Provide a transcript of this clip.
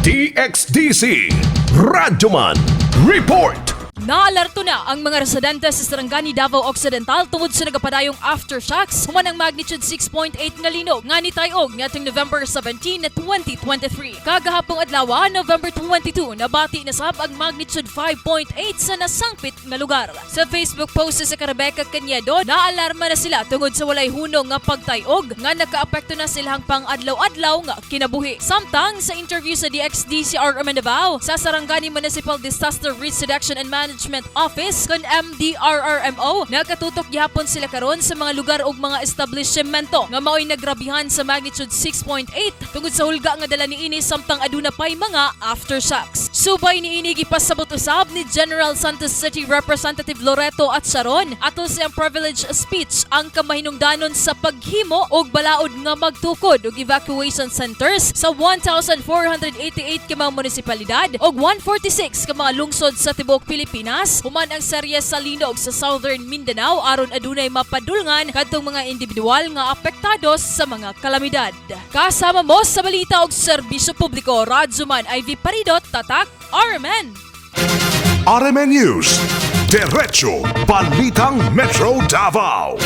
DXDC Radyoman Report. Naalerto na ang mga residente sa Sarangani, Davao Occidental tungod sa nagapadayong aftershocks human ang magnitude 6.8 nga linog nga nitayog ngadtong November 17, 2023. Kagahapong adlaw, November 22, nabati na sab ang magnitude 5.8 sa nasangpit nga lugar. Sa Facebook post sa Rebecca Cañedo, naalarma na sila tungod sa walay hunong nga pagtayog nga nakaapekto na silang pang-adlaw-adlaw nga kinabuhi. Samtang sa interview sa DXDC RM Davao, sa Sarangani Municipal Disaster Risk Reduction and Management Office kon MDRRMO, nakatutok gihapon sila karon sa mga lugar ug mga establishmento nga maoy nagrabihan sa magnitude 6.8 tungod sa hulga nga dala niini samtang aduna pay mga aftershocks. Subay niini, gipasabot usab ni General Santos City Representative Loreto Acharon atol sa iyang privilege speech ang kamahinungdanon sa paghimo og balaod nga magtukod og evacuation centers sa 1,488 ka mga munisipalidad og 146 ka mga lungsod sa tibuok Pilipinas human ang serye sa linog sa Southern Mindanao aron adunay mapadulngan kadtong mga individual nga apektado sa mga kalamidad. Kasama mo sa balita og serbisyo publiko, Radyoman Ivy Paridot, Tatak, RMN. RMN News. Diretso Balitang Metro Davao.